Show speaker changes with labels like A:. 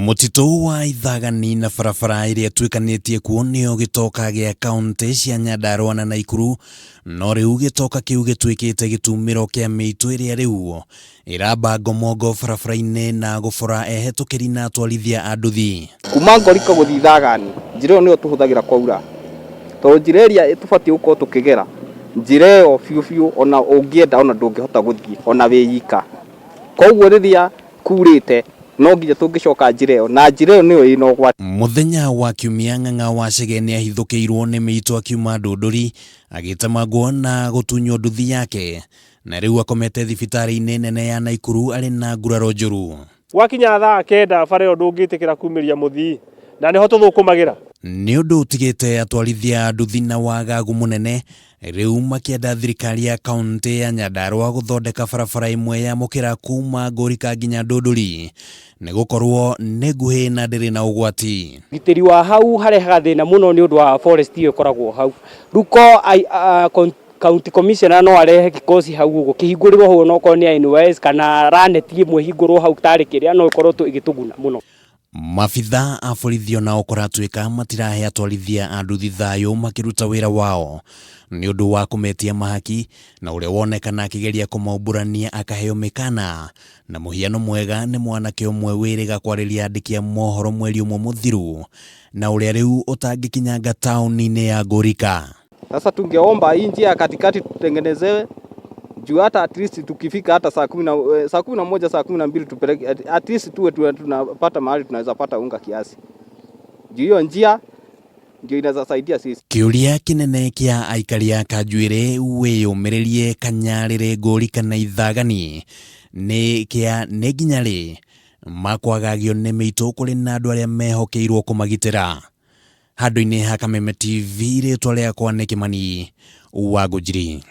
A: Mũtitũ wa Ithagani na barabara ĩrĩa ĩtuĩkanĩtie kuo nĩyo gĩtoka gĩa kauntĩ cia Nyandarua na Naikuru, no rĩu gĩtoka kĩu gĩtuĩkĩte gĩtumĩro kĩa mĩitũ ĩrĩa rĩu ĩramba ngomongo barabara-inĩ na gũbora ehetũkĩri na atwarithia a nduthi.
B: Kuma Ngorika gũthiĩ Ithagani, njĩra ĩyo nĩyo tũhũthagĩra kwaura, tondũ njĩra ĩrĩa tũbatiĩ gũkorwo tũkĩgera, njĩra ĩyo biũ biũ ona ũngĩenda ona ndũngĩhota gũthiĩ ona wĩ ika. Koguo rĩrĩa kurĩte no nginya tũngĩcoka njĩra ĩyo, na njĩra ĩyo nĩyo ĩna ũgwati.
A: Mũthenya wa Kiumia Ng'ang'a wa Chege nĩahithũkĩirwo nĩ mĩitũ akiuma Ndũndũri, agĩtemangwo na gũtunywo nduthi yake, na rĩu akomete thibitarĩ-inĩ nene ya Naikuru arĩ na nguraro njũru.
C: Gwakinya thaa kenda bara ĩyo ndũngĩtĩkĩra kumĩria mũthii na nĩho tũthũkũmagĩra.
A: Nĩ ũndũ ũtigĩte atwarithia a nduthi na wagagu mũnene, rĩu makĩenda thirikari ya kauntĩ ya Nyandarua gũthondeka barabara ĩmwe ya mũkĩra kuma Ngũrika nginya Ndũndũri nĩ gũkorwo nĩ nguhĩ na ndĩrĩ na ũgwati.
D: Ũgitĩri wa hau harehaga thĩna mũno nĩ ũndũ wa forest ĩyo ĩkoragwo hau. Rĩu ko county commissioner no arehe kikosi hau ũguo kĩhingũrĩrwo hau onokorwo nĩ NYS kana raneti ĩmwe ĩhingũrwo hau tarĩ kĩrĩa no ĩkorwo ĩgĩtũguna mũno.
A: Mabitha a borithi onao kũratuĩka matirahe atwarithia a nduthi thayũ makĩruta wĩra wao nĩ ũndũ wa kũmetia mahaki na ũrĩa wonekana akĩgeria kũmaumbũrania akaheo mĩkana na mũhiano mwega nĩ mwanake ũmwe wĩrĩga kwarĩria andĩki a mohoro mweri ũmwe mũthiru na ũrĩa rĩu ũtangĩkinyanga taũni-inĩ ya Ngũrika.
B: Sasa tungeomba hii njia ya katikati tutengenezewe juu hata at least tukifika hata saa 11, saa 12 tupeleke, at least tuwe tunapata mahali tunaweza pata unga kiasi. Juu hiyo njia ndio inaweza saidia sisi.
A: Kĩũria kĩnene kĩa aikari a Kanjuĩrĩ, wĩyũmĩrĩrie, Kanyarĩrĩ, Ngũri kana Ithagani nĩ kĩa nĩ nginya rĩ makwagagio nĩ mĩitũ kũrĩ na andũ arĩa mehokeirwo kũmagitĩra. Handũ-inĩ ha Kameme TV, rĩtwa rĩakwa nĩ Kĩmani wa Ngũnjiri.